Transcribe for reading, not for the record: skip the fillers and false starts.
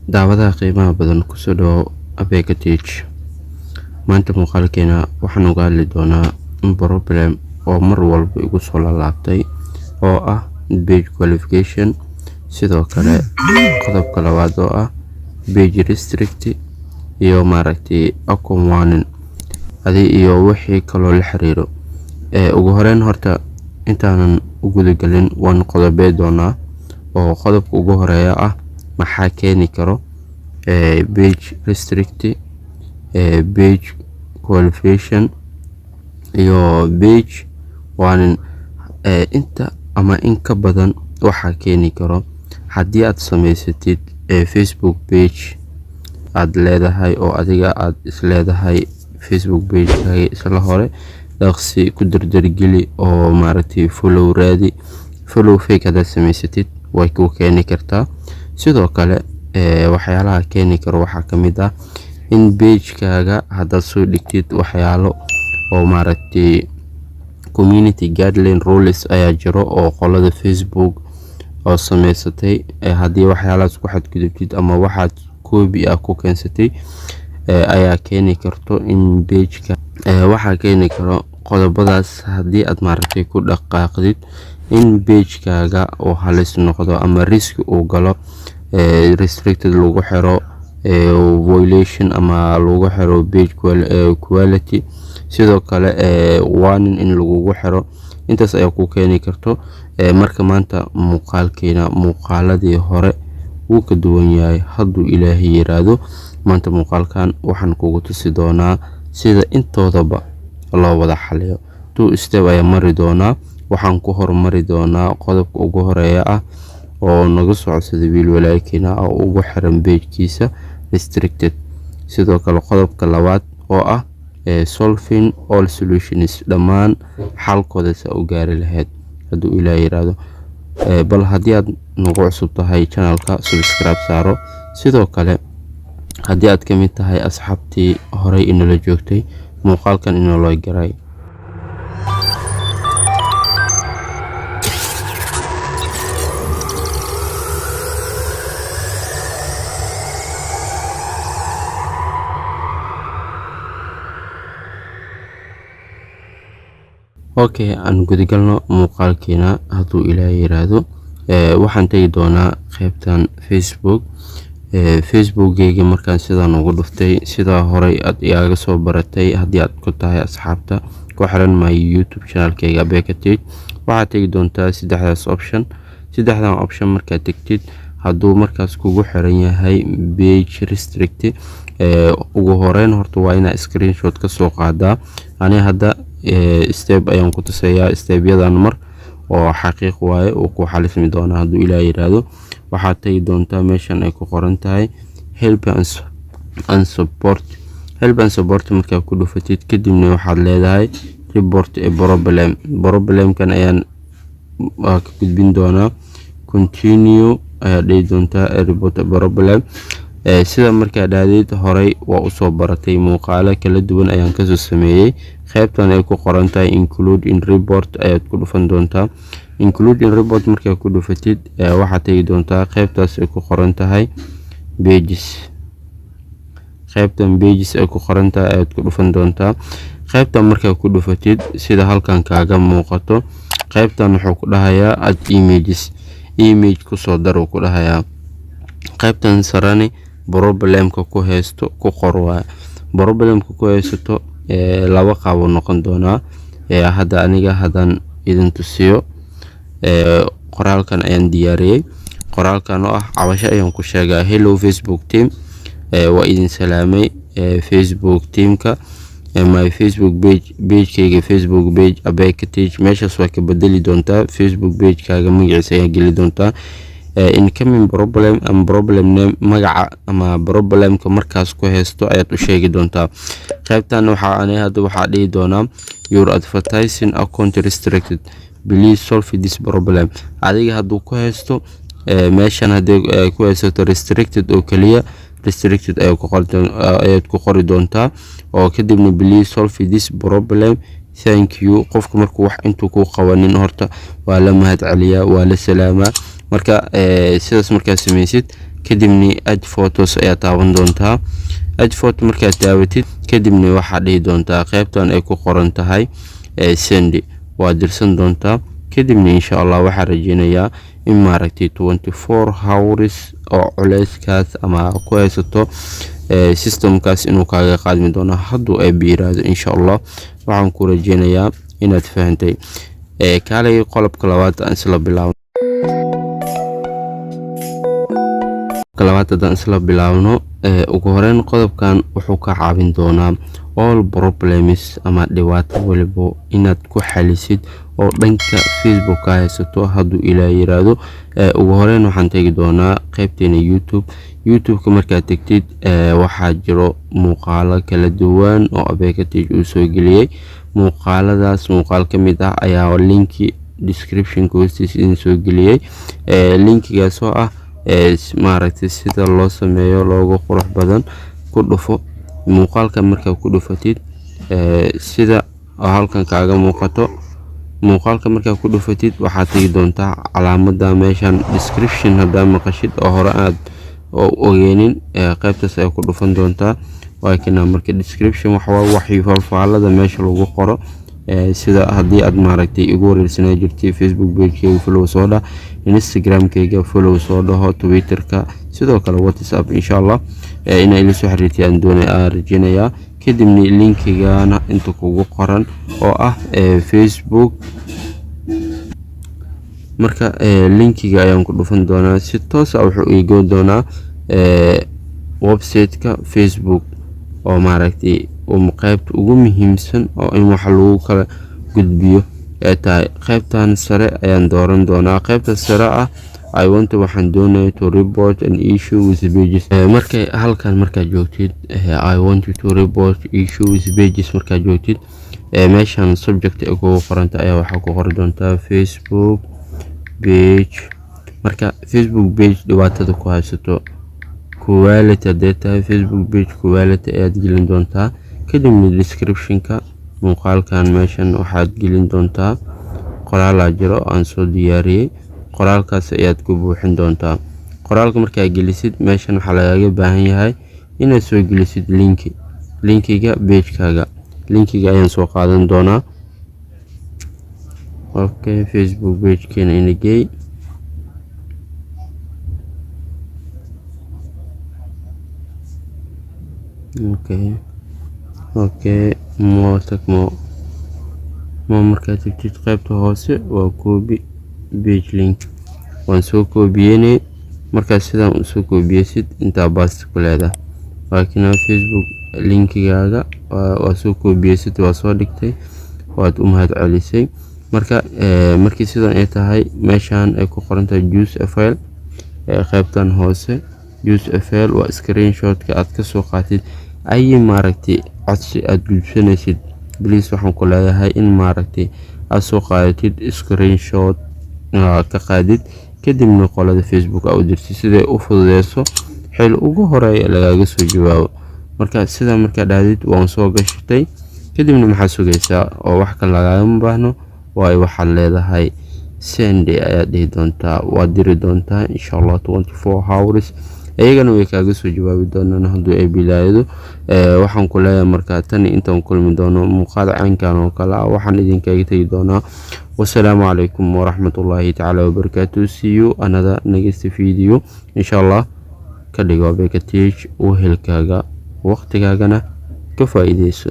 Daawadaha qiimaha badan, kusoo dhawow Abeka Tech. Maanta muuqaalkeena waxaan uga hadli doonaa problem oo mar walba igu soo laalaabtay, oo ah page qualification. Sidoo kale qodobka labaad oo ah page restrict iyo maaragtay account warning adi iyo wixii kaloo la xiriiro. Ugu horeyn horta intaanan u gudagelin, waan qodobey doonaa, oo qodobka ugu horeeya ah maxaa keeni karo page restrict, page qualification iyo page warning. Inta ama in ka badan waxaa keeni karo haddii aad samaysatid Facebook page aad leedahay, oo adiga aad isleedahay Facebook page-kaaga isla hore dhaqsi ku dardargeli oo maaragtay follow raadi. Follow fake haddaad samaysatid way kuu keeni kartaa. Sidoo kale waxyaalaha keeni karo waxaa ka mid ah in page-kaaga haddaad soo dhigtid waxyaalo oo maaragtay community guideline rules ayaa jiro oo qolada Facebook oo sameysatay. Haddii waxyaalahaas ku xadgudubtid ama waxaad copy ah ku keensatay ayaa keeni karto in page-ka. Waxaa keeni karo qodobadaas haddii aad maaragtay ku dhaqaaqdid in page-kaaga uu halis noqdo ama risk uu galo, restricted lagu xiro, violation ama lagu xiro page quality, sidoo kale warning in lagugu xiro. Intaas ayaa ku keeni karto. Marka maanta muuqaalkeena muuqaaladii hore wuu ka duwan yahay, hadduu Ilaahay yiraahdo. Maanta muuqaalkan waxaan kugu tusi doonaa sida intoodaba loo wada xaliyo. Two step ayaa mari doonaa. Waxaan ku hormari doonaa qodobka ugu horeeya ah oo naga soo codsaday wiil walaalkeena oo ugu xiran page-kiisa restricted. Sidoo kale qodobka labaad oo ah solving all solutions, dhammaan xalkooda saa u gaari lahayd, hadduu Ilaah yiraahdo. Bal haddii aad nagu cusub tahay channelka, subscribe saaro. Sidoo kale haddii aad ka mid tahay asxaabtii horey inala joogtay, muuqaalkan inaloo garay. Okay, aan gudagalno muuqaalkeena, hadduu Ilaah yiraahdo. Waxaan tegi doonaa qaybtan Facebook. Facebookgeyga markaan sidaan ugu dhuftay, sidaa horey aad igaga soo baratay haddii aad ku tahay asxaabta ku xiran my YouTube channelkeyga Abeka Tech, waxaad tegi doontaa saddexdaas option. Saddexdan option markaad tegtid, hadduu markaas kugu xiran yahay page restrict, ugu horeyn horta waa inaa screenshot ka soo qaadaa. Ani hadda step ayaan ku tusayaa, stepyadan mar oo xaqiiq waaye uu ku xalismi doonaa, hadduu Ilaah yiraahdo. Waxaad tegi doontaa meeshan ay ku qoran tahay help and support. Help and support markaa ku dhufatid, kadibna waxaad leedahay report a problem. Problemkan ayaan ka gudbin doonaa. Continue ayaa dhihi doontaa, report a problem. Sida markaa dhahdeed, horey waa usoo baratay, muuqaalo kala duwan ayaan kasoo sameeyey. Qaybtan ay ku qoran tahay include in report ayaad ku dhufan doontaa. Include in report markaa ku dhufatid, waxaad tegi doontaa qaybtaas ay ku qoran tahay pages. Qaybtan pages ay ku qoran tahay ayaad ku dhufan doontaa. Qaybtan markaa ku dhufatid, sida halkan kaaga muuqato, qaybtan wuxuu ku dhahayaa add images, image kusoo dar uu ku dhahayaa. Qaybtan sarani problemka ku haysto ku qor waay. Problemka ku haysato laba qaab uu noqon doonaa. Hadda aniga haddaan idin tusiyo, qoraalkan ayaan diyaariyey, qoraalkan oo ah cabasho ayaan ku sheegaa. Hello Facebook team, waa idin salaamay Facebook teamka. My Facebook page, pagekayga Facebook page Abeka Tech, meeshaas waa ka bedeli doontaa, Facebook pagekaaga magaciisa ayaa geli doontaa. Incoming problem ama problem name, magaca ama problemka markaas ku haysto ayaad u sheegi doontaa. Qaybtan waxaa ani hadda waxaa dhihi doonaa your advertising account restricted, please solve this problem. Adiga hadduu ku haysto meeshan, haddii ku haysato restricted oo keliya, restricted ayaad ku qori doontaa, oo kadibna please solve this problem, thank you. Qofka markuu wax intuu ku qabanin horta waa la mahad celiyaa, waa la salaamaa. Marka sidaas markaa sameysid, Kadibna "Add photos" ayaa taaban doontaa. "Add photo" markaad taabatid, kadibna waxaad dhihi doontaa qeybtan ay ku qoran tahay "Send". Waad dirsan doontaa. Kadibna insha Allah waxaan rajeynayaa in maaragtay 24 hours oo culeyskaas ama ku haysato systemkaas inuu kaaga qaadmi doono, hadduu Eebe yiraahdo. Insha Allah waxaan ku rajeynayaa inaad fahantay. Kaalay, qodobka labaad aan isla bilaabno. Labaad haddaan isla bilaabno, ugu horeyn qodobkan wuxuu ka caawin doonaa all problems ama dhibaato walibo inaad ku xalisid oo dhanka Facebook ka haysato, hadduu Ilaah yiraahdo. Ugu horeyn waxaan tegi doonaa qeybteena YouTube. YouTube-ka markaad tegtid, waxaa jiro muuqaalo kala duwan oo Abeka Tech uu soo geliyey. Muuqaaladaas muuqaal ka mid ah ayaa linki descriptionka hoostiisa idin soo geliyey, linkigaas oo ah maaragtay sida loo sameeyo loogu qurux badan. Ku dhufo muuqaalka. Markaa ku dhufatid, sida halkan kaaga muuqato, muuqaalka markaa ku dhufatid, waxaad tegi doontaa calaamada meeshan "description". Haddaa maqashid oo hore aad oo ogeenin, qaybtaas ay ku dhufan doontaa. Waa kana. Marka description waxa waxii falfaalada meesha lagu qoro. Sida haddii aad maaragtay igu wareersanaa jirtay, Facebook pagekeyga follow soo dhah, Instagramkeyga follow soo dhaho, Twitterka sidoo kale, WhatsApp insha Allah inaa ila soo xiriirtay aan doonay, aan rajeynayaa. Kadibna linkigana inta kugu qoran oo ah Facebook, marka linkiga ayaan ku dhufan doonaa. Si toos ah wuxuu iigoon doonaa website-ka Facebook oo maaragtay qaybta ugu muhiimsan oo in wax lagu kala gudbiyo ay tahay. Qaybtan sare ayaan dooran doonaa, qaybta sare ah "I want", waxaan doonaya, "to report an issue with pages". Markay halkan markaad joogtid, "I want to report issue with pages" markaad joogtid, meeshan "subject" ay kugu qoranta ayaa waxaa ku qori doontaa "Facebook page". Marka Facebook page dhibaatada ku haysato, quality hadday tahay, "Facebook page quality" ayaad gelin doontaa. Kadibna descriptionka muuqaalkan meeshan waxaad gelin doontaa qoraalaa jiro aan soo diyaariyey. Qoraalkaas ayaad ku buuxin doontaa. Qoraalka markaa gelisid, meeshan waxaa lagaaga baahan yahay inaad soo gelisid linki, linkiga pagekaaga. Linkiga ayaan soo qaadan doonaa. Okay, Facebook pagekeena ina geey. Okay, mo tag, mo markaad tagtid qaybta hoose waa "copy page link". Waan soo koobiyeynay. Markaad sidaan usoo koobiyeysid, intaa paste ku leedahay. Laakiin Facebook linkigaaga waa soo koobiyeysid, waa soo dhigtay, waad u mahad celisay. Marka markii sidan ay tahay, meeshan ay ku qoran tahay "Choose a file", qaybtan hoose "Choose a file" waa screenshotka aad kasoo qaatid ay maaragtay codsi aad gudubsanaysid. Please, waxaan ku leeyahay in maaragtay aad soo qaadatid screenshot ka qaadid, kadibna qolada Facebook aa u dirtid siday u fududeyso xil ugu horeeya lagaaga soo jawaabo. Marka sidaa markaa dhahdid, waan soo gashatay. Kadibna maxaa sugaysaa oo wax kale lagaagama baahno? Waayo, waxaad leedahay "Send" ayaad dhihi doontaa, waad diri doontaa. Insha Allah 24 hours iyagana way kaaga soo jawaabi doonaan, hadduu ay bilaayado. Waxaan ku leeyahay markaa, tan intaan kulmi doono muuqaal caynkan oo kale ah, waxaan idinkaga tegi doonaa wasalaamu calaykum waraxmatullaahi tacaala wabarakaatu. See you another next video insha Allah. Ka dhigo Abeka Tech wehelkaaga, waqtigaagana ka faa'iideyso.